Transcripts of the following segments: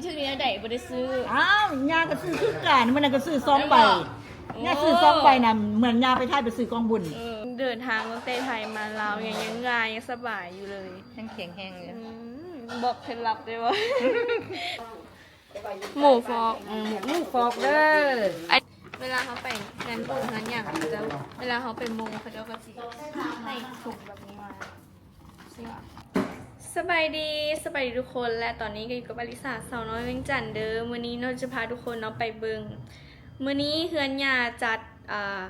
ຖືກແນວໃດບໍ່ໄດ້ຊື້? ອ້າວ ຍ່າກໍຊື້ຄືກັນ ມື້ນັ້ນກໍຊື້ສອງໃບ ແມ່ນບໍ່? ໂອ້ ຍ່າຊື້ສອງໃບນະ ເໝືອນຍ່າໄປໄທໄປຊື້ກອງບຸນ. ເອີ ເດີນທາງຕັ້ງແຕ່ໄທມາລາວ ຍັງ ຍັງງ່າຍ ຍັງສະບາຍຢູ່ເລີຍ ຍັງແຂງແຮງຢູ່. ອືມ ບອກເຄັດລັບໄດ້ບໍ່? ໝູຟອກ ໝູຟອກເດີ. ເວລາເຮົາໄປງານບຸນງານຫຍັງ ເຂົາເຈົ້າ ເວລາເຮົາໄປໂມ ເຂົາເຈົ້າກໍຊິໃຫ້ຖົງແບບນີ້ມາ. ສະບາຍດີ ສະບາຍດີທຸກຄົນ ແລະ ຕອນນີ້ກໍຢູ່ກັບອາລິສາ ສາວນ້ອຍວຽງຈັນເດີ. ມື້ນີ້ເນາະ ຈະພາທຸກຄົນເນາະໄປເບິ່ງ ມື້ນີ້ເຮືອນຍ່າຈັດ ອ່າ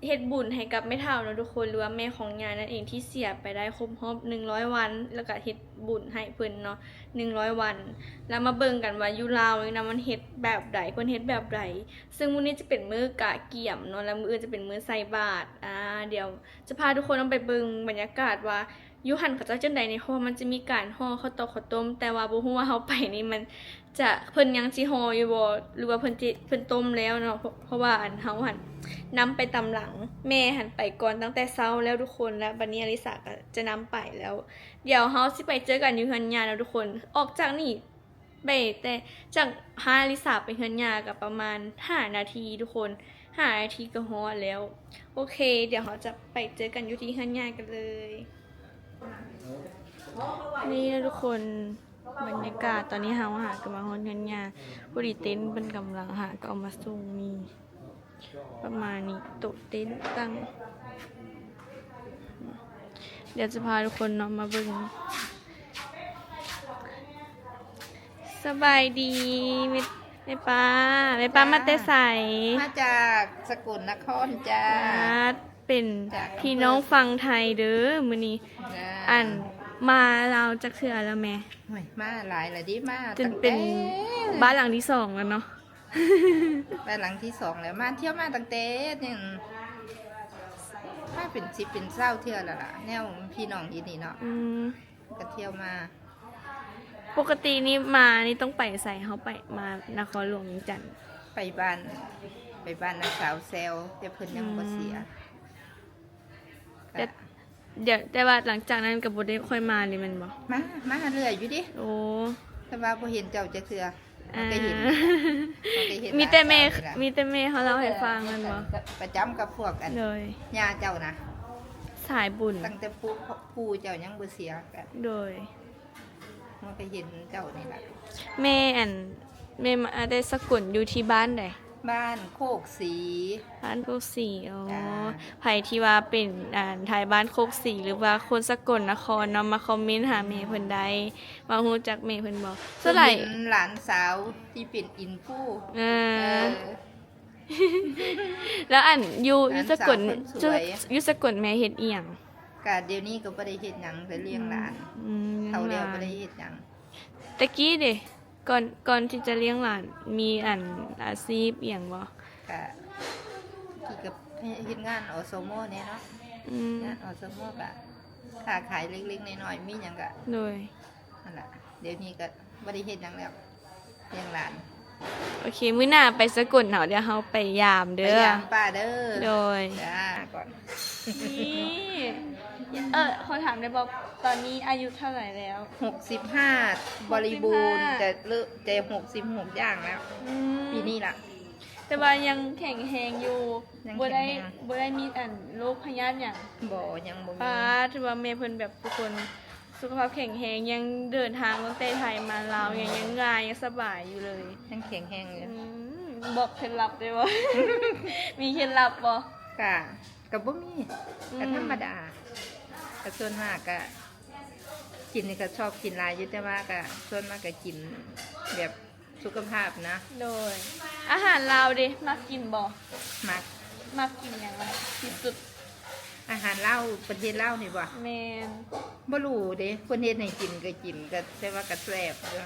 ເຮັດບຸນໃຫ້ກັບແມ່ເຖົ້າເນາະທຸກຄົນ ຫຼືວ່າແມ່ຂອງຍ່ານັ້ນເອງ ທີ່ເສຍໄປໄດ້ຄົບຮອບໜຶ່ງຮ້ອຍວັນ ແລ້ວກໍເຮັດບຸນໃຫ້ເພິ່ນເນາະ ໜຶ່ງຮ້ອຍວັນ. ແລ້ວມາເບິ່ງກັນວ່າຢູ່ລາວນີ້ນະ ມັນເຮັດແບບໃດ ເພິ່ນເຮັດແບບໃດ. ເຊິ່ງມື້ນີ້ຈະເປັນມື້ກະກຽມເນາະ ແລ້ວມື້ອື່ນຈະເປັນມື້ໃສ່ບາດ. ອາ ດຽວຈະພາທຸກຄົນເນາະໄປເບິ່ງບັນຍາກາດວ່າ ຢູ່ຫັ້ນເຂົາເຈົ້າຈັ່ງໃດແດ່ ເພາະວ່າມັນຈະມີການຫໍ່ເຂົ້າຕອກເຂົ້າຕົ້ມ ແຕ່ວ່າບໍ່ຮູ້ວ່າເຮົາໄປນີ້ມັນຈະ ເພິ່ນຍັງຊິຫໍ່ຢູ່ບໍ່ ຫຼືວ່າເພິ່ນຊິ ເພິ່ນຕົ້ມແລ້ວເນາະ. ເພາະ ເພາະວ່າອັນເຮົາຫັ້ນນຳໄປຕາມຫຼັງ ແມ່ຫັ້ນໄປກ່ອນຕັ້ງແຕ່ເຊົ້າແລ້ວທຸກຄົນ ແລ້ວບັດນີ້ອາລິສາກໍຈະນຳໄປແລ້ວ. ດຽວເຮົາຊິໄປເຈີກັນຢູ່ເຮືອນຍ່າເນາະທຸກຄົນ. ອອກຈາກນີ້ ໄປແຕ່ຈາກຮ້ານອາລິສາໄປເຮືອນຍ່າກໍປະມານຫ້ານາທີທຸກຄົນ ຫ້ານາທີກໍຮອດແລ້ວ. ໂອເຄ ດຽວເຮົາຈະໄປເຈີກັນຢູ່ທີ່ເຮືອນຍ່າກັນເລີຍ. ນີ້ນະທຸກຄົນ ບັນຍາກາດຕອນນີ້ເຮົາຫາກໍມາຮອດເຮືອນຍ່າ ພໍດີເຕັນເພິ່ນກຳລັງຫາກໍເອົາມາສົ່ງ ມີ ປະມານນີ້ ໂຕະເຕັນຕັ້ງ. ດຽວຈະພາທຸກຄົນເນາະມາເບິ່ງ. ສະບາຍດີແມ່ ແມ່ປ້າ ແມ່ປ້າ ມາແຕ່ໃສ? ມາຈາກສະກົນນະຄອນຈ້າ. ເປັນພີ່ນ້ອງຝັ່ງໄທເດີມື້ນີ້. ອັນ ມາລາວຈັກເທື່ອແລ້ວແມ່? ໂອ້ຍ ມາຫຼາຍລະເດ ມາຈົນເປັນ ຕັ້ງແຕ່ ບ້ານຫຼັງທີສອງແລ້ວເນາະ. ບ້ານຫຼັງທີສອງແລ້ວ ມາ ທ່ຽວມາຕັ້ງແຕ່ຍັງ ມາເປັນສິບເປັນຊາວເທື່ອແລ້ວລະ ແນວພີ່ນ້ອງຢູ່ນີ້ເນາະ. ອືມ ກໍທ່ຽວມາ. ປົກກະຕິນີ້ມານີ້ຕ້ອງໄປໃສ? ເຮົາໄປ ມານະຄອນຫຼວງວຽງຈັນ ໄປບ້ານ ໄປບ້ານນ້າສາວແຊວ ແຕ່ເພິ່ນຍັງບໍ່ເສຍ. ອືມ ແຕ່ ແຕ່ວ່າຫຼັງຈາກນັ້ນກໍບໍ່ໄດ້ຄ່ອຍມາເລີຍແມ່ນບໍ່? ມາ ມາເລື້ອຍຢູ່ເດ. ໂອ້ ແຕ່ວ່າບໍ່ເຫັນເຈົ້າຈັກເທື່ອ. ອ່າ ມັນກໍເຫັນ ມັນກໍເຫັນ ມີແຕ່ແມ່ ມີແຕ່ແມ່ເຂົາເລົ່າໃຫ້ຟັງແມ່ນບໍ່? ປະຈຳກັບພວກອັນ ໂດຍ ຍ່າເຈົ້ານະ ສາຍບຸນ ຕັ້ງແຕ່ປູ່ ປູ່ເຈົ້າຍັງບໍ່ເສຍກໍ ໂດຍ ມັນກໍເຫັນເຈົ້ານີ້ລະ. ແມ່ອັນ ແມ່ມາແຕ່ສະກົນ ຢູ່ທີ່ບ້ານໃດ? ບ້ານໂຄກສີ. ບ້ານໂຄກສີ ອໍ ຈ້າ ໃຜທີ່ວ່າເປັນ ອ່າ ໄທບ້ານໂຄກສີ ຫຼືວ່າຄົນສະກົນນະຄອນເນາະ ມາຄອມເມັນຫາແມ່ເພິ່ນໄດ້. ມາຮູ້ຈັກແມ່ເພິ່ນບໍ່? ສ່ວນຫຼາຍເຫັນຫຼານສາວທີ່ເປັນອິນຟູ. ເອີ ເອີ ແລ້ວອັນຢູ່ ຢູ່ສະກົນ ຢູ່ສະກົນແມ່ເຮັດອີ່ຫຍັງ? ກະດຽວນີ້ກໍບໍ່ໄດ້ເຮັດຫຍັງ ໄປລ້ຽງຫຼານ. ອືມ ເຖົ້າແລ້ວບໍ່ໄດ້ເຮັດຫຍັງ. ແຕ່ກີ້ເດ ກ່ອນ ກ່ອນທີ່ຈະລ້ຽງຫຼານ ມີອັນ ອາຊີບອີ່ຫຍັງບໍ່? ກະ ກີ້ກໍເຮັດງານ ອສມ ແດ່ເນາະ. ອືມ ງານ ອສມ ກະຄ້າຂາຍເລັກໆນ້ອຍໆ ມີຫຍັງກະ ໂດຍ ຫັ້ນລະ. ດຽວນີ້ກໍບໍ່ໄດ້ເຮັດຫຍັງແລ້ວ ລ້ຽງຫຼານ. ໂອເຄ ມື້ໜ້າໄປສະກົນເນາະ ດຽວເຮົາໄປຢາມເດີ ໄປຢາມປ້າເດີ. ໂດຍ ຈ້າ ກ່ອນ. ນີ້ ເອີ ຂໍຖາມໄດ້ບໍ່ ຕອນນີ້ອາຍຸເທົ່າໃດແລ້ວ? ຫົກສິບຫ້າ ບໍລິບູນ ຫົກສິບຫ້າ ຈະເລີ ຈະຫົກສິບຫົກຢ່າງແລ້ວ. ອືມ ປີນີ້ລະ ແຕ່ວ່າຍັງແຂງແຮງຢູ່ ຍັງ ບໍ່ໄດ້ ແຂງແຮງ ບໍ່ໄດ້ມີອັນໂລກພະຍາດຫຍັງ. ບໍ່ ຍັງບໍ່ມີ. ປາດ ຖືວ່າແມ່ເພິ່ນແບບທຸກຄົນ ສຸຂະພາບແຂງແຮງ ຍັງເດີນທາງຕັ້ງແຕ່ໄທມາລາວ ຍັງ ຍັງງ່າຍ ຍັງສະບາຍຢູ່ເລີຍ ຍັງແຂງແຮງຢູ່. ອືມ ບອກເຄັດລັບໄດ້ບໍ່? ມີເຄັດລັບບໍ່? ກະ ກະບໍ່ມີ. ອືມ ກະທຳມະດາ ກະສ່ວນມາກກະກິນນີ້ກະຊອບກິນຫຼາຍຢູ່ ແຕ່ວ່າກະສ່ວນມາກກະກິນແບບ ສຸຂະພາບນະ. ໂດຍ ອາຫານລາວເດ ມັກກິນບໍ່? ມັກ. ມັກກິນຫຍັງທີ່ສຸດ? ອາຫານລາວ ປະເທດລາວນີ້ບໍ່? ແມ່ນ. ບໍ່ຮູ້ເດ ເພິ່ນເຮັດໃຫ້ກິນກໍກິນ ກໍ ແຕ່ວ່າກໍແຊບຢູ່.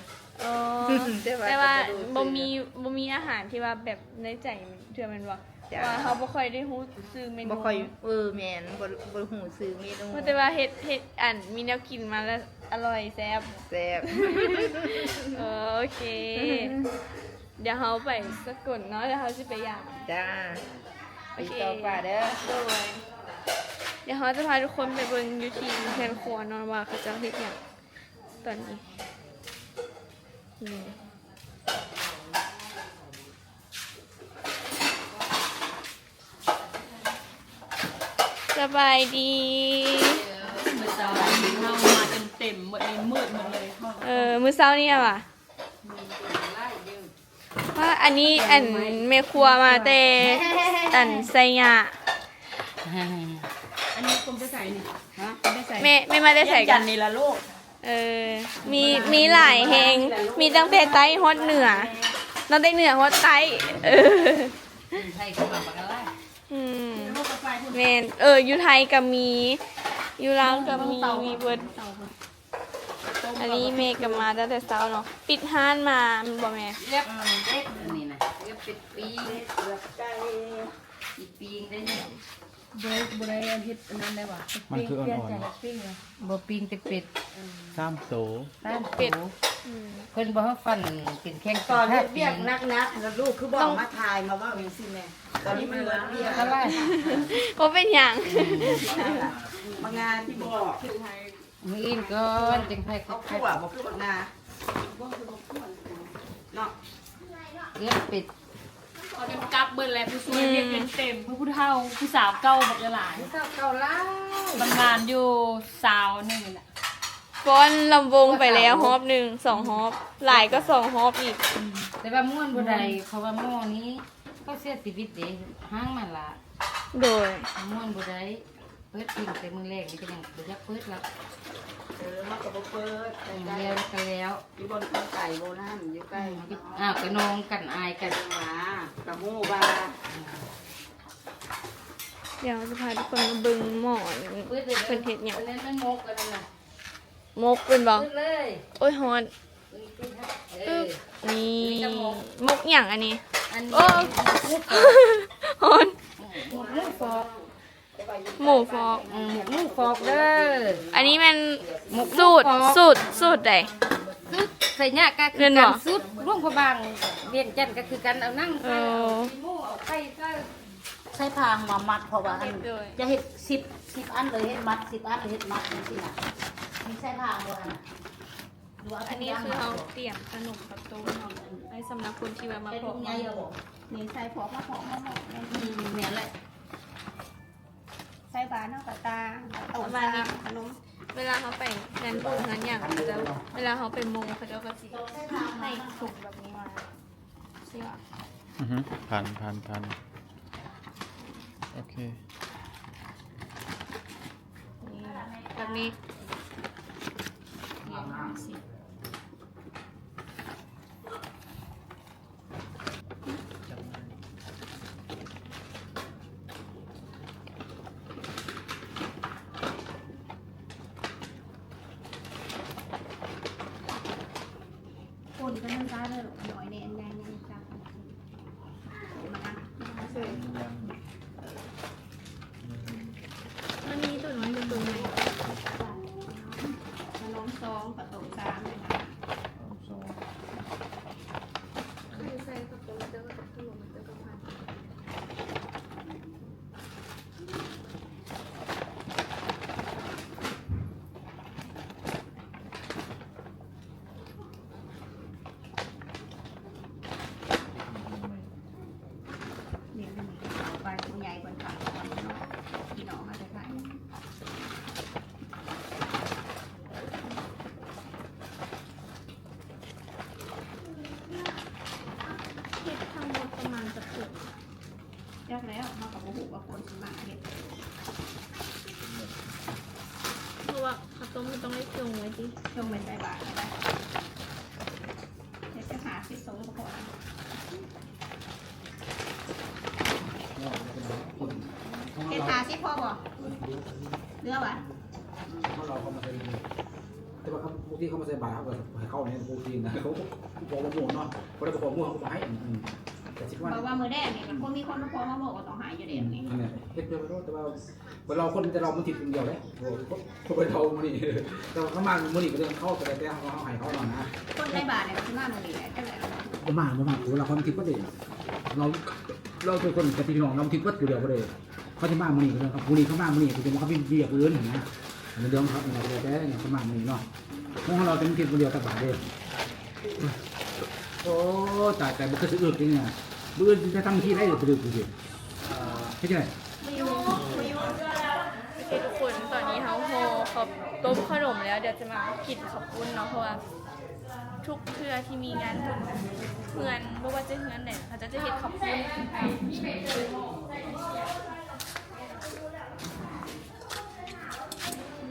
ອໍ ແຕ່ວ່າ ແຕ່ວ່າ ກໍບໍ່ຮູ້ຊື່ ບໍ່ມີ ບໍ່ມີອາຫານທີ່ວ່າແບບໃນໃຈເທື່ອແມ່ນບໍ່? ຈ້າ ເພາະວ່າເຮົາບໍ່ຄ່ອຍໄດ້ຮູ້ຊື່ເມນູ ບໍ່ຄ່ອຍ ເອີ ແມ່ນ ບໍ່ ບໍ່ຮູ້ຊື່ເມນູ ຮູ້ແຕ່ວ່າເຮັດ ເຮັດ ອັນ ມີແນວກິນມາແລ້ວອະລ່ອຍແຊບ ແຊບ. ເອີ ໂອເຄ ດຽວເຮົາໄປສະກົນເນາະ ດຽວເຮົາຊິໄປຢາມ. ຈ້າ ໂອເຄ ຕິດຕໍ່ປ້າເດີ. ໂດຍ ດຽວເຮົາຈະພາທຸກຄົນໄປເບິ່ງຢູ່ທີ່ເຮືອນຄົວເນາະ ວ່າເຂົາເຈົ້າເຮັດຫຍັງຕອນນີ້. ອືມ ສະບາຍດີ. ເອີ ມື້ເຊົ້ານີ້ເຮົາມາເຕັມໆ ໝົດນີ້ມືດໝົດເລີຍ. ເອີ ມື້ເຊົ້ານີ້ຫວາ? ວ່າອັນນີ້ ອັນແມ່ຄົວມາແຕ່ອັນໄຊຍະ. ອັນນີ້ຄົນໄປໃສນີ້? ຮະ? ຄົນໄປໃສ? ແມ່ ແມ່ມາແຕ່ໃສກັນ? ວຽງຈັນນີ້ລະລູກ. ເອີ ມີ ມີຫຼາຍແຮງ ມີຕັ້ງແຕ່ໃຕ້ຮອດເໜືອ ຕັ້ງແຕ່ເໜືອຮອດໃຕ້. ເອີ ໄທກໍມາປາກກະລາຍ. ອືມ ແມ່ນ. ເອີ ຢູ່ໄທກໍມີ ຢູ່ລາວກໍມີ ມີເບິດ. ອັນນີ້ແມ່ກໍມາຕັ້ງແຕ່ເຊົ້າເນາະ ປິດຮ້ານມາແມ່ນບໍ່ແມ່? ເລືອກເປັດ ອັນນີ້ນະ ເລືອກເປັດປີ້ງ ເລືອກໄກ່ ອີປີ້ງໄດ້ນີ້. ບໍ່ໄດ້ ບໍ່ໄດ້ເຮັດອັນນັ້ນໄດ້ຫວາ? ມັນຄືອ່ອນໆ ບໍ່ປີ້ງແຕ່ເປັດ ສາມໂຕ ສາມໂຕ. ອືມ ເພິ່ນບໍ່ໃຫ້ຟັນເປັນແຂ້ງ ຕອນເຮັດວຽກໜັກໆ ແລ້ວລູກຄືບໍ່ເອົາມາຖ່າຍ ມາເວົ້າຈັ່ງຊີ້ແມ່. ຕອນນີ້ມັນເລີກວຽກ ບໍ່ເປັນຫຍັງ ມາງານທີ່ບອກ. ມື້ອື່ນກ່ອນຈຶ່ງໄປ ເອົາຂົ້ວບໍ່ຄືບັກນາເນາະ. ເລືອກເປັດ ເອົາກັບເບິດແຫຼະ ຜູ້ຊ່ວຍວຽກເປັນເຕັມ ຜູ້ເຖົ້າ ຜູ້ສາວເກົ່າບັກຫຼາຍ ຜູ້ສາວເກົ່າຫຼາຍ. ບາງງານຢູ່ຊາວໜຶ່ງນີ້ແຫຼະ ຟ້ອນລຳວົງໄປແລ້ວຮອບໜຶ່ງ ສອງຮອບ ຫຼາຍກວ່າສອງຮອບອີກ. ອືມ ແຕ່ວ່າມ່ວນບໍ່ໄດ້ ເພາະວ່າໝໍນີ້ ເຂົາເສຍຊີວິດເດ້ ຮ້າງມາລະ. ໂດຍ ມ່ວນບໍ່ໄດ້ ເປີດເພງແຕ່ມື້ແລກນີ້ກໍຍັງບໍ່ຢາກເປີດລະ. ເອີ ເຮົາກໍບໍ່ເປີດ ອືມ ແລ້ວກໍແລ້ວ ຢູ່ບ່ອນຄົນໄກບໍ່ນັ້ນ ຢູ່ໃກ້ ອືມ ອ້າວ ກໍນ້ອງກັນ ອາຍກັນ ຫາກໍຮູ້ວ່າ. ດຽວເຮົາຈະພາທຸກຄົນມາເບິ່ງໝໍ ເພິ່ນເຮັດຫຍັງ ອັນນັ້ນມັນໝົກ ອັນນັ້ນນະ ໝົກເພິ່ນບໍ່? ເປີດເລີຍ ໂອ້ຍ ຮ້ອນ. ເອີ ນີ້ ນີ້ກໍໝົກ ໝົກຫຍັງອັນນີ້? ອັນນີ້ ໂອ້ ໝົກໝູຟອກ ຮ້ອນ ໝົກໝູຟອກ ໝູຟອກ ອືມ ໝົກໝູຟອກເດີ. ອັນນີ້ແມ່ນ ໝົກໝູຟອກ ສູດ ສູດ ສູດໃດ? ສູດໄຊຍະກໍຄືກັນ ສູດຫຼວງພະບາງວຽງຈັນກໍຄືກັນ ເອົາໜັງໃສ່ ເອົາໝູ ເອົາໄຂ່ໃສ່ ໃຊ້ພາງມາມັດ ເພາະວ່າອັນ ຈະເຮັດສິບ ສິບອັນເລີຍ ເຮັດມັດສິບອັນເລີຍ ເຮັດມັດຈັ່ງຊີ້ນະ. ມີໃຊ້ພາງບໍ່ຫັ້ນນະ? ອັນນີ້ຄືເຮົາຕຽມຂະໜົມເຂົ້າຕົ້ມເນາະ ໄວ້ສຳລັບຄົນທີ່ວ່າມາເພາະ ໃສ່ຖົງໃຫຍ່ແລ້ວບໍ່? ນີ້ໃສ່ເພາະ ມາເພາະ ມາເພາະ ອືມ ແມ່ນແຫຼະ. ໃສ່ບາດເນາະ ກະຕ່າງ ປະໂຕ ປະມານນີ້ ຂະໜົມ. ເວລາເຮົາໄປງານບຸນງານຫຍັງ ເຂົາເຈົ້າ ເວລາເຮົາໄປໂມ ເຂົາເຈົ້າກໍຊິໃຫ້ຖົງແບບນີ້ມາ. ອືຮຶ ພັນ ພັນ ພັນ ໂອເຄ ນີ້ ແບບນີ້ ນີ້ ຄົນກໍມັນຊ້າເດີ ໜ້ອຍແດ່ ອັນໃຫຍ່ໆ ຈັບ ມັນມີຕົວນ້ອຍກັບຕົວໃຫຍ່ ຂະໜົມສອງ ປະໂຕສາມ ໃສ່ປະໂຕ ແຕ່ວ່າຂະໜົມມັນຈະປະມານ ນີ້ ນີ້ ເອົາໄປ ຜູ້ໃຫຍ່ເພິ່ນຂາຍ ພີ່ນ້ອງເຮົາຈະຂາຍ ເຮັດທັງໝົດປະມານຈັກຖົງ? ຈັກແລ້ວ ເຮົາກໍບໍ່ຮູ້ວ່າຄົນຊິມາເຮັດ ເພາະວ່າເຂົ້າຕົ້ມມັນຕ້ອງໄດ້ຊົງໄວ້ຕິ ຊົງໄວ້ໃສ່ບາດກໍໄດ້ ເຮັດຈັກຫ້າສິບຖົງກໍພໍ ເຮັດຫ້າສິບພໍບໍ່? ເຫຼືອຫວາ? ແຕ່ວ່າບາງທີເຂົາມາໃສ່ບາດ ເຮົາກໍໃຫ້ເຂົາໃນໂປຣຕີນນະ ເຂົາບອກວ່າໝູເນາະ ບໍ່ໄດ້ບອກໝູ ເຮົາກໍບໍ່ໃຫ້ ອືມ ແຕ່ຊິວ່າ ບອກວ່າມື້ແລກນີ້ ມັນຄົນ ມີຄົນມາຂໍມາບອກວ່າຕ້ອງໃຫ້ຢູ່ເດ້ ອືມ ນີ້ ຫັ້ນແຫຼະ ເຮັດແບບວ່າ ແຕ່ວ່າ ເຮົາຄົນ ແຕ່ເຮົາມັນຜິດຄົນດຽວເດ້ ຄົນບໍ່ໄດ້ເທົ່າມື້ນີ້ ແຕ່ວ່າເຂົາມາມື້ນີ້ກໍເລື່ອງເຂົາ ກໍແລ້ວແຕ່ເຮົາ ເຮົາໃຫ້ເຂົາເນາະນະ ຄົນໃນບ້ານນີ້ກໍຊິມາມື້ນີ້ແຫຼະ ຈັກແລ້ວ ບໍ່ມາ ບໍ່ມາ ໂອ້ ເຮົາຄວາມຜິດບໍ່ໄດ້ ເຮົາ ເຮົາເປັນຄົນກັບພີ່ນ້ອງ ເຮົາຜິດເບິດຜູ້ດຽວບໍ່ໄດ້ ເຂົາຊິມາມື້ນີ້ກໍເລື່ອງເຂົາ ຜູ້ນີ້ເຂົາມາມື້ນີ້ ຜູ້ດຽວເຂົາມີວຽກອື່ນນະ ເລື່ອງເຂົາ ແຕ່ເຂົາມາມື້ນີ້ເນາະ ຂອງເຮົາເປັນຜິດຜູ້ດຽວຈັກບາດເດ້ ໂອ້ ຕາຍ ຕາຍ ບໍ່ຄືຊິອຶກນີ້ນະ ມື້ອື່ນຊິທຳທີ່ໃດໄປເດີ ເຮັດຈັ່ງໃດ? ໂອເຄທຸກຄົນ ຕອນນີ້ເຮົາຫໍ່ເຂົ້າຕົ້ມເຂົ້າໜົມແລ້ວ ດຽວຈະມາກິນເຂົ້າປຸ້ນເນາະ ເພາະວ່າທຸກເທື່ອທີ່ມີງານບຸນເຮືອນ ບໍ່ວ່າຈະເຮືອນໃດ ເຂົາເຈົ້າຈະເຮັດເຂົ້າປຸ້ນ.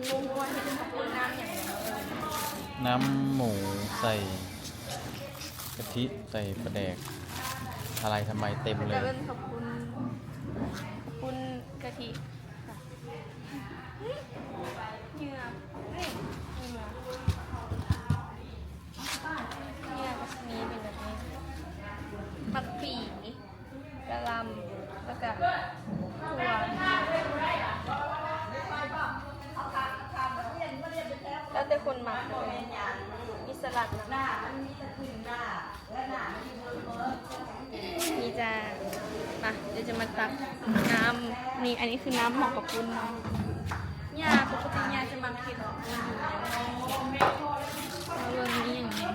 ບໍ່ຮູ້ວ່າເຮັດເຂົ້າປຸ້ນນ້ຳຫຍັງແດ່. ນ້ຳໝູໃສ່ກະທິ ໃສ່ປາແດກ ອາໄລທຳໄມເຕັມເລີຍ. ເຂົາເອີ້ນເຂົ້າປຸ້ນ ປຸ້ນກະທິ. ເຫຍື່ອ ເຫຍື່ອ ເຫຍື່ອກໍຊິມີເປັນແບບນີ້ ໝາກປີ ກະຫຼ່ຳ ແລ້ວກະຖົ່ວ ແລ້ວແຕ່ຄົນມັກເລີຍ. ມີສະຫຼັດນຳ ນີ້ຈ້າ ມາ ດຽວຈະມາຕັກນ້ຳ ນີ້ ອັນນີ້ຄືນ້ຳໝອກເຂົ້າປຸ້ນເນາະ. ຍ່າ ປົກກະຕິຍ່າຈະມັກເຮັດເຂົ້າປຸ້ນຢູ່ແລ້ວ. ມາເບິ່ງນີ້ຫຍັງນີ້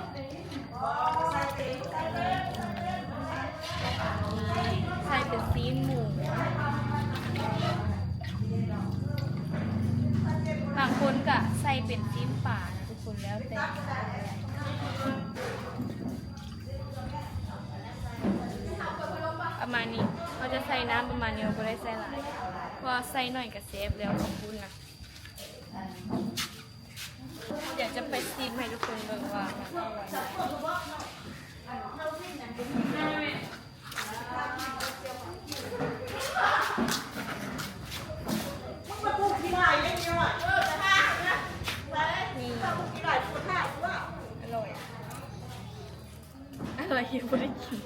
ໃສ່ເປັນຊີ້ນໝູ ບາງຄົນກະໃສ່ເປັນຊີ້ນປານະທຸກຄົນ ແລ້ວແຕ່. ປະມານນີ້ ເຮົາຈະໃສ່ນ້ຳປະມານນີ້ ເຮົາບໍ່ໄດ້ໃສ່ຫຼາຍ ເພາະວ່າໃສ່ໜ້ອຍກະແຊບແລ້ວ ເຂົ້າປຸ້ນນະ. ດຽວຈະໄປຊີມໃຫ້ທຸກຄົນເບິ່ງວ່າມັນອະຮ່ອຍ. ອະໄລບໍ່ໄດ້ກິນ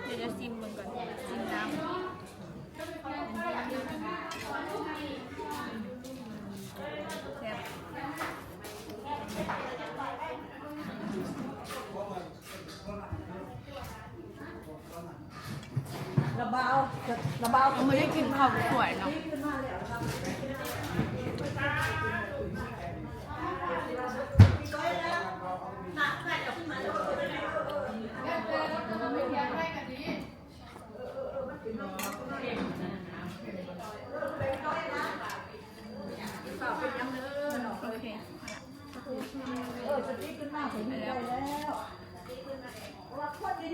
ດຽວຈະຊີມເບິ່ງກ່ອນ ຊີມນ້ຳ ແຊບ. ລະເບົາ ລະເບົາ ເຮົາບໍ່ໄດ້ກິນເຂົ້າສວຍເນາະ. ໂອເຄ ເອີ ສະຕິກຂຶ້ນມາ ຂ້ອຍດີໃຈແລ້ວ.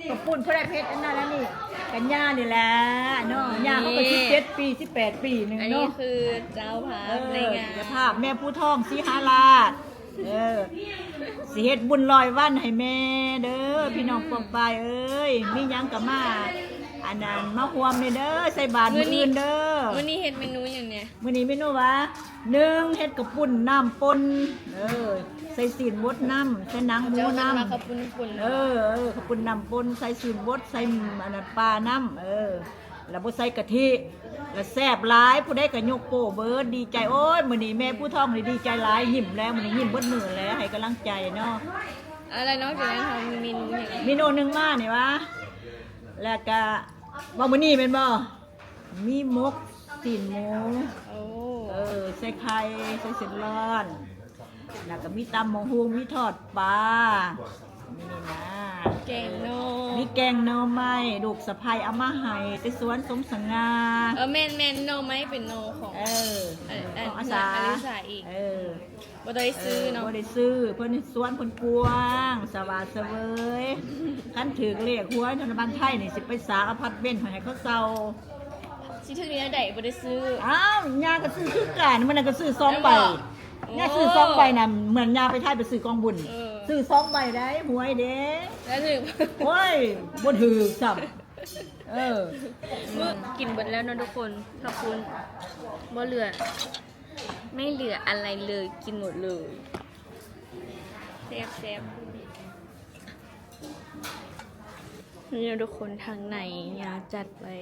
ເຂົ້າປຸ້ນຜູ້ໃດເຮັດອັນນັ້ນອັນນີ້ ກັນຍານີ້ແຫຼະເນາະ. ນີ້ ຍາເຂົາກໍສິບເຈັດປີ ສິບແປດປີໜຶ່ງເນາະ. ອັນນີ້ຄືເຈົ້າພາບໃນງານ ເອີ ເຈົ້າພາບແມ່ພູທອງ ສີຫາລາດ. ເອີ ຊິເຮັດບຸນຮ້ອຍວັນໃຫ້ແມ່ເດີ ພີ່ນ້ອງປ້ອງປາຍເອີຍ. ມີຫຍັງກໍມາ ອັນນັ້ນ ມາຮ່ວມແດ່ເດີ ໃສ່ບາດມື້ອື່ນເດີ. ມື້ນີ້ເຮັດເມນູຫຍັງແດ່? ມື້ນີ້ເມນູວ່າ ໜຶ່ງ ເຮັດເຂົ້າປຸ້ນນ້ຳປົ່ນ ເອີ ໃສ່ຊີ້ນບົດນຳ ໃສ່ໜັງໝູນຳ. ເຈົ້າເອີ້ນວ່າເຂົ້າປຸ້ນ ປຸ້ນ ເອີ ເອີ ເຂົ້າປຸ້ນນ້ຳປົ່ນ ໃສ່ຊີ້ນບົດ ໃສ່ອັນນັ້ນປານຳ ເອີ ແລ້ວບໍ່ໃສ່ກະທິ ແລ້ວແຊບຫຼາຍ. ຜູ້ໃດກໍຍົກໂປ້ເບີດ ດີໃຈ. ໂອ້ຍ ມື້ນີ້ແມ່ພູທອງນີ້ດີໃຈຫຼາຍ ຍິ້ມແລ້ວ ມື້ນີ້ຍິ້ມເບິດມື້ແລ້ວ ໃຫ້ກຳລັງໃຈເນາະ. ແລ້ວນອກຈາກນັ້ນເຮົາມີເມນູຫຍັງ? ເມນູໜຶ່ງມານີ້ຫວາ ແລ້ວກະວ່າມື້ນີ້ແມ່ນບໍ່? ມີໝົກຊີ້ນໝູ ໂອ້ ເອີ ໃສ່ໄຂ່ ໃສ່ເສັ້ນລອນ ແລ້ວກໍມີຕຳບັກຫຸ່ງ ມີທອດປາ ນີ້ນະ ແກງໜໍ່ ມີແກງໜໍ່ໄມ້ ລູກສະໃພ້ເອົາມາໃຫ້ ແຕ່ສວນສົມສະຫງ່າ. ເອີ ແມ່ນໆ ໜໍ່ໄມ້ເປັນໜໍ່ຂອງ ເອີ ຂອງອາສາ ອາລິສາເອງ ເອີ. ບໍ່ໄດ້ຊື້ເນາະ ເອີ ບໍ່ໄດ້ຊື້. ເພິ່ນສວນເພິ່ນກວ້າງ ສະຫວາດສະເຫວີຍ. ຄັນຖືກເລກຫວຍລັດຖະບານໄທນີ້ ຊິໄປສ້າງອາພາດເມັນໃຫ້ເຂົາເຊົ່າ. ຊິຖືກແນວໃດ ບໍ່ໄດ້ຊື້. ອ້າວ ຍ່າກໍຊື້ຄືກັນ ມື້ນັ້ນກໍຊື້ສອງໃບ. ແມ່ນບໍ່? ຍ່າຊື້ສອງໃບນະ ເອີ ເໝືອນຍ່າໄປໄທໄປຊື້ກອງບຸນ. ເອີ ຊື້ສອງໃບໄດ໋ ຫວຍເດ້. ແລ້ວຖືກ? ໂອ້ຍ ບໍ່ຖືກຊ້ຳ. ເອີ ກິນເບິດແລ້ວເນາະທຸກຄົນ ຂອບຄຸນ ບໍ່ເຫຼືອ ໄມ່ເຫຼືອອະໄລເລີຍ ກິນໝົດເລີຍ. ແຊບໆ ນີ້ເນາະທຸກຄົນ ທາງໃນຍ່າຈັດໄວ້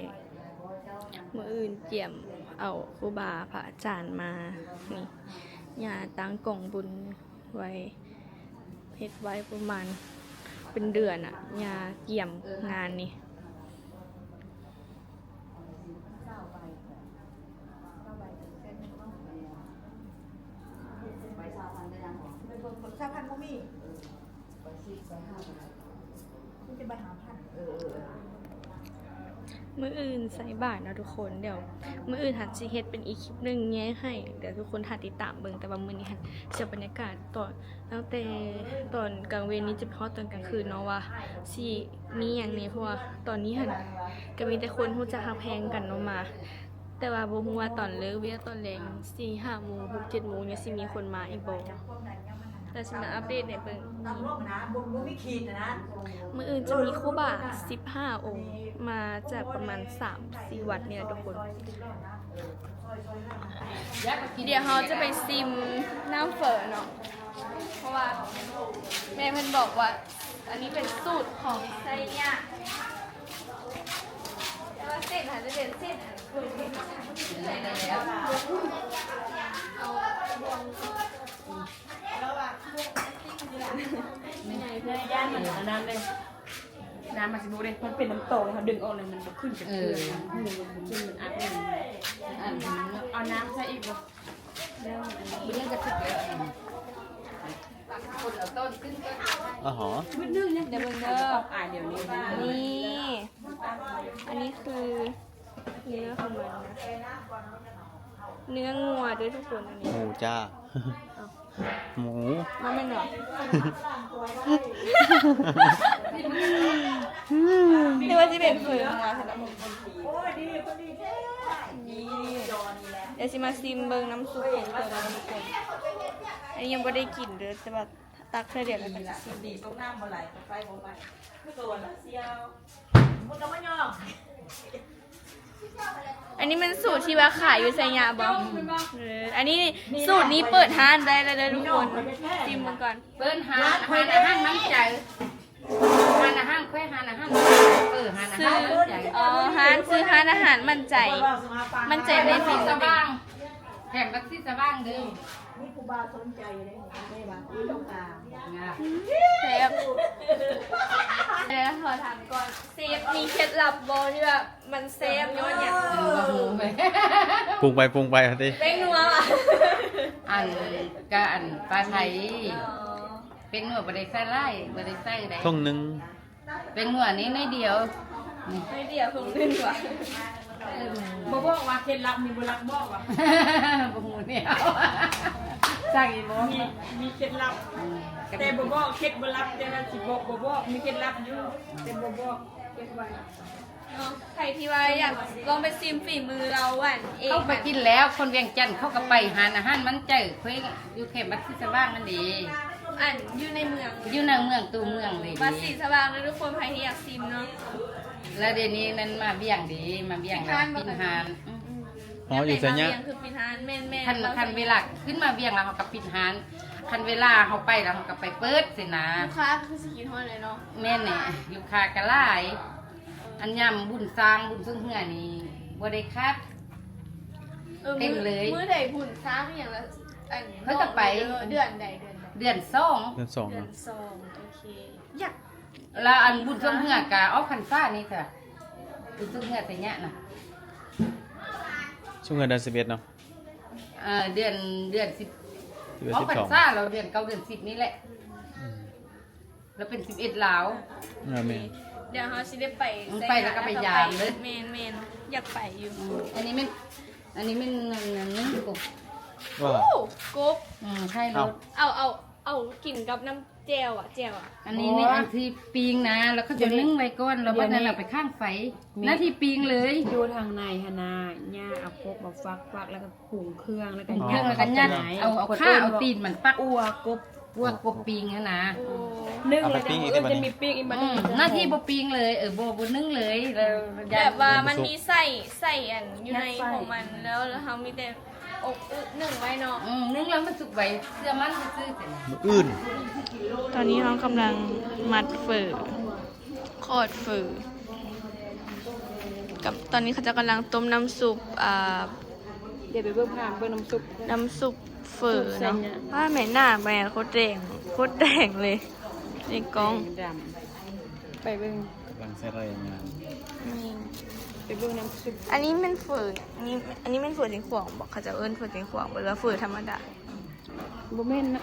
ມື້ອື່ນກຽມເອົາຄູບາພະອາຈານມາ. ນີ້ ຍ່າຕັ້ງກອງບຸນໄວ້ ເຮັດໄວ້ປະມານເປັນເດືອນອະ ຍ່າກຽມງານນີ້. ອື່ນໃສ່ບາດເນາະທຸກຄົນ. ດຽວມື້ອື່ນຫັ້ນຊິເຮັດເປັນອີກຄລິບໜຶ່ງແຍກໃຫ້ ດຽວທຸກຄົນຖ້າຕິດຕາມເບິ່ງ. ແຕ່ວ່າມື້ນີ້ຫັ້ນ ຊິເອົາບັນຍາກາດຕອນ ຕັ້ງແຕ່ຕອນກາງເວັນນີ້ຈົນຮອດຕອນກາງຄືນເນາະ ວ່າຊິມີຫຍັງແດ່ ເພາະວ່າຕອນນີ້ຫັ້ນ ກະມີແຕ່ຄົນຮູ້ຈັກຮັກແພງກັນເນາະມາ. ແຕ່ວ່າບໍ່ຮູ້ວ່າຕອນເລີກວຽກຕອນແລງ ສີ່ຫ້າໂມງ ຫົກເຈັດໂມງ ຍັງຊິມີຄົນມາອີກບໍ່? ແລ້ວຊິມາອັບເດດໃຫ້ເບິ່ງ. ມື້ອື່ນຈະມີຄູບາສິບຫ້າອົງ ມາຈາກປະມານສາມສີ່ວັດນີ້ແຫຼະທຸກຄົນ. ດຽວເຮົາຈະໄປຊິມນ້ຳເຝີເນາະ ເພາະວ່າແມ່ເພິ່ນບອກວ່າ ອັນນີ້ເປັນສູດຂອງໄຊຍະ ແຕ່ວ່າເສັ້ນຫັ້ນຈະເປັນເສັ້ນອັນ ເອົາ ຢ້ານມັນອັນນັ້ນເດ້ ນ້ຳມັນຊິບໍ່ໄດ້ ມັນເປັນນ້ຳຕອງ ເຮົາດຶງອອກແລ້ວມັນບໍ່ຂຶ້ນຈັກເທື່ອ ເອີ ມັນບໍ່ຂຶ້ນ ມັນອັດ ອັນ ເອົານ້ຳໃສ່ອີກບໍ່? ອະຫອ ດຽວເບິ່ງເດີ ນີ້ ອັນນີ້ຄືເນື້ອຂອງມັນນະ ເນື້ອງົວເດີທຸກຄົນ. ອັນນີ້ໝູຈ້າ ເອົ້າ ໝູ ບໍ່ແມ່ນຫວາ? ນຶກວ່າຊິເປັນເຝີງົວຊັ້ນນະ. ນີ້ ດຽວຊິມາຊິມເບິ່ງນ້ຳຊຸບຂອງເພິ່ນເນາະທຸກຄົນ. ອັນນີ້ຍັງບໍ່ໄດ້ກິນເດີ ແຕ່ວ່າຕັກເທື່ອດຽວແລ້ວກໍຊິຊິມ. ອັນນີ້ແມ່ນສູດທີ່ວ່າຂາຍຢູ່ໄຊຍະບໍ່? ເອີ ອັນນີ້ສູດນີ້ເປີດຮ້ານໄດ້ແລ້ວເດີທຸກຄົນ. ຊິມເບິ່ງກ່ອນ. ເປີດຮ້ານ ຮ້ານອາຫານໝັ້ນໃຈ ຮ້ານອາຫານ ແຂວງຮ້ານອາຫານ ເປີດຮ້ານອາຫານໝັ້ນໃຈ. ອໍ ຮ້ານ ຊື່ຮ້ານອາຫານໝັ້ນໃຈ ໝັ້ນໃຈໃນຝີມື ແຂວງນະຄອນຫຼວງເດີ. ມີຜູ້ບ່າວສົນໃຈເດ້ ໄດ້ວ່າ ອຸ້ຍ ຕ້ອງການ ແຊບ. ແຕ່ຂໍຖາມກ່ອນ ເຊຟມີເຄັດລັບບໍ່ທີ່ວ່າມັນແຊບຍ້ອນຫຍັງ? ເອີ ບໍ່ຮູ້ເລີຍ ປຸງໄປປຸງໄປວ່າຕິ ແປ້ງນົວຫວາ? ອັນ ກະອັນປາໄທ. ອໍ ແປ້ງນົວບໍ່ໄດ້ໃສ່ຫຼາຍ ບໍ່ໄດ້ໃສ່ໄດ໋ ຖົງໜຶ່ງ. ແປ້ງນົວນີ້ໜ້ອຍດຽວ ໜ້ອຍດຽວ ຖົງໜຶ່ງຫວາ? ບໍ່ບອກວ່າເຄັດລັບນີ້ ບໍ່ລັກບອກຫວາ? ບໍ່ຮູ້ແນວ ສັ່ງອີກບໍ່? ມີ ມີເຄັດລັບ ອືມ ແຕ່ບໍ່ບອກເຄັດບໍ່ລັບ ແຕ່ວ່າຊິບອກ ບໍ່ບອກ ມີເຄັດລັບຢູ່ ແຕ່ບໍ່ບອກ ເກັບໄວ້. ເນາະ ໃຜທີ່ວ່າຢາກລອງໄປຊິມຝີມືລາວອັນເອງ ເຂົ້າໄປກິນແລ້ວ ຄົນວຽງຈັນເຂົາກໍໄປຮ້ານອາຫານໝັ້ນໃຈ ແຂວງ ຢູ່ແຂວງວັດສີສະຫວ່າງນັ້ນເດ ອັນຢູ່ໃນເມືອງ ຢູ່ໃນເມືອງຕົວເມືອງເລີຍເດ ວັດສີສະຫວ່າງເດີທຸກຄົນ ໃຜທີ່ຢາກຊິມເນາະ. ແລ້ວດຽວນີ້ນັ້ນມາວຽງເດ ມາວຽງແລ້ວປິດຮ້ານ. ອືມ ອໍ ຢູ່ໄສຍະ ມາວຽງຄືປິດຮ້ານ. ແມ່ນໆ ຄັນ ຄັນເວລາຂຶ້ນມາວຽງແລ້ວເຮົາກໍປິດຮ້ານ ຄັນເວລາເຮົາໄປແລ້ວເຮົາກໍໄປເປີດຊີ້ນະ. ລູກຄ້າກໍຄືຊິກິນຮອດແຫຼະເນາະ. ແມ່ນແຫຼະ ລູກຄ້າກໍຫຼາຍ. ອັນຍາມບຸນຊ້າງ ບຸນຊ່ວງເຮືອນີ້ບໍ່ໄດ້ຂາດ ເອີ ເຕັມເລີຍ. ມື້ໃດບຸນຊ້າງອີ່ຫຍັງລະ ອັນ ເພິ່ນກໍໄປ ເດືອນໃດ ເດືອນໃດ? ເດືອນສອງ ເດືອນສອງ ເດືອນສອງ. ໂອເຄ ຢາກ ລະອັນບຸນຊ່ວງເຮືອກະອອກພັນສານີ້ເທື່ອ ບຸນຊ່ວງເຮືອໄຊຍະນະ ຊ່ວງເຮືອເດືອນສິບເອັດເນາະ. ເອີ ເດືອນ ເດືອນສິບ ອອກພັນສາແລ້ວ ເດືອນເກົ້າ ເດືອນສິບນີ້ແຫຼະ. ອືມ ລະເປັນສິບເອັດລາວ. ເອີ ແມ່ນ ດຽວເຮົາຊິໄດ້ໄປ ໄປແລ້ວກໍໄປຢາມເດີ. ແມ່ນໆ ຢາກໄປຢູ່. ອືມ ອັນນີ້ແມ່ນ ອັນນີ້ແມ່ນໜຶ່ງກົບ. ໂອ້ ກົບ. ອືມ ໃຊ່ໂລດ. ເອົາ ເອົາ ເອົາກິນກັບນ້ຳແຈ່ວອະ ແຈ່ວອະ. ອັນນີ້ນີ້ ອັນທີ່ປີ້ງນະ ແລ້ວເຂົາຈະໜຶ້ງໄວ້ກ່ອນ ແລ້ວບັດນັ້ນເອົາໄປຂ້າງໄຟ ໜ້າທີ່ປີ້ງເລີຍ. ຢູ່ທາງໃນຫັ້ນນະ ຍ່າເອົາກົບມາຟັກໆ ແລ້ວກໍປຸງເຄື່ອງ ແລ້ວກໍ ປຸງເຄື່ອງ ແລ້ວກໍຍັດ ເອົາ ເອົາຂາ ເອົາຕີນມັນປັກ ອົວກົບ ອົວກົບປີ້ງຫັ້ນນະ. ໂອ້ ໜຶ້ງເລີຍ ເອົາໄປປີ້ງອີກ ມື້ອື່ນຈະມີປີ້ງອີກ. ອືມ ໜ້າທີ່ບໍ່ປີ້ງເລີຍ ເອີ ບໍ່ ບໍ່ໜຶ້ງເລີຍ. ແບບວ່າມັນມີໄສ້ ໄສ້ອັນຢູ່ໃນຂອງມັນ ແລ້ວເຮົາມີແຕ່ ອົບອຶໜຶ້ງໄວ້ເນາະ. ອືມ ໜຶ້ງແລ້ວມັນສຸກໄວ ເຊື່ອໝັ້ນຊື່ໆ. ມື້ອື່ນ ຕອນນີ້ເຮົາກຳລັງມັດເຝີ ຂອດເຝີ ກັບ ຕອນນີ້ເຂົາເຈົ້າກຳລັງຕົ້ມນ້ຳຊຸບ ອ່າ ດຽວໄປເບິ່ງພາບ ເບິ່ງນ້ຳຊຸບ ນ້ຳຊຸບເຝີເນາະ. ວ້າ ແມ່ນໜ້າແມ່ໂຄດແດງ ໂຄດແດງເລີຍໃນກ້ອງ ແດງດຳ. ໄປເບິ່ງ ກຳລັງໃສ່ລາຍງານ. ອືມ ໄປເບິ່ງນ້ຳຊຸບ. ອັນນີ້ແມ່ນເຝີ ອັນນີ້ ອັນນີ້ແມ່ນເຝີຊຽງຂວາງບໍ? ເຂົາເຈົ້າເອີ້ນເຝີຊຽງຂວາງ ຫຼືວ່າເຝີທຳມະດາ? ບໍ່ແມ່ນນະ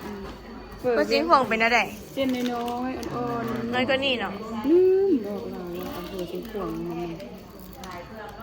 ເຝີຊຽງຂວາງເປັນແນວໃດ? ເສັ້ນນ້ອຍໆ ອ່ອນໆ. ນ້ອຍກວ່ານີ້ເນາະ. ລືມບອກລາວວ່າເຝີຊຽງຂວາງມັນ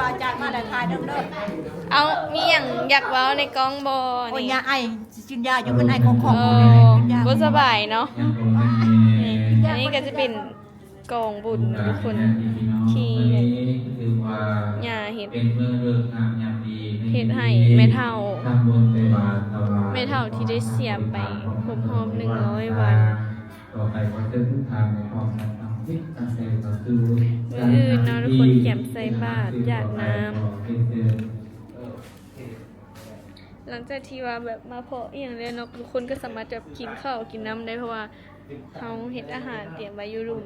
ວ່າອາຈານມາແລ້ວ ຖ່າຍນຳເດີ. ເອົາ ມີຫຍັງຢາກເວົ້າໃນກ້ອງບໍ່? ໂອ້ຍ ນີ້ ຍາໄອ ຊິກິນຢາຢູ່ ເພິ່ນໄອຂອງຂອງ ໂອ້ ເພິ່ນໄອ ກິນຢາ ບໍ່ສະບາຍເນາະ. ນີ້ ອັນນີ້ກໍຈະເປັນກອງບຸນທຸກຄົນ ທີ່ ຍາເຮັດ ເປັນມື້ເລີກງາມຍາມ ເຮັດໃຫ້ແມ່ເຖົ້າ ແມ່ເຖົ້າທີ່ໄດ້ເສຍໄປຄົບຮອບໜຶ່ງຮ້ອຍວັນ. ຕໍ່ໄປຂໍເຊີນທຸກທ່ານໃນຄວາມສັນທຳຈິດຕັ້ງໃຈຕໍ່ສູ້. ມື້ອື່ນເນາະ ທຸກຄົນກຽມໃສ່ບາດຢາດນ້ຳ. ຫຼັງຈາກທີ່ວ່າແບບມາເພາະອີ່ຫຍັງແລ້ວເນາະ ທຸກຄົນກໍສາມາດແບບກິນເຂົ້າກິນນ້ຳໄດ້ ເພາະວ່າເຮົາເຮັດອາຫານຕຽມໄວ້ຢູ່ລຸ່ມ.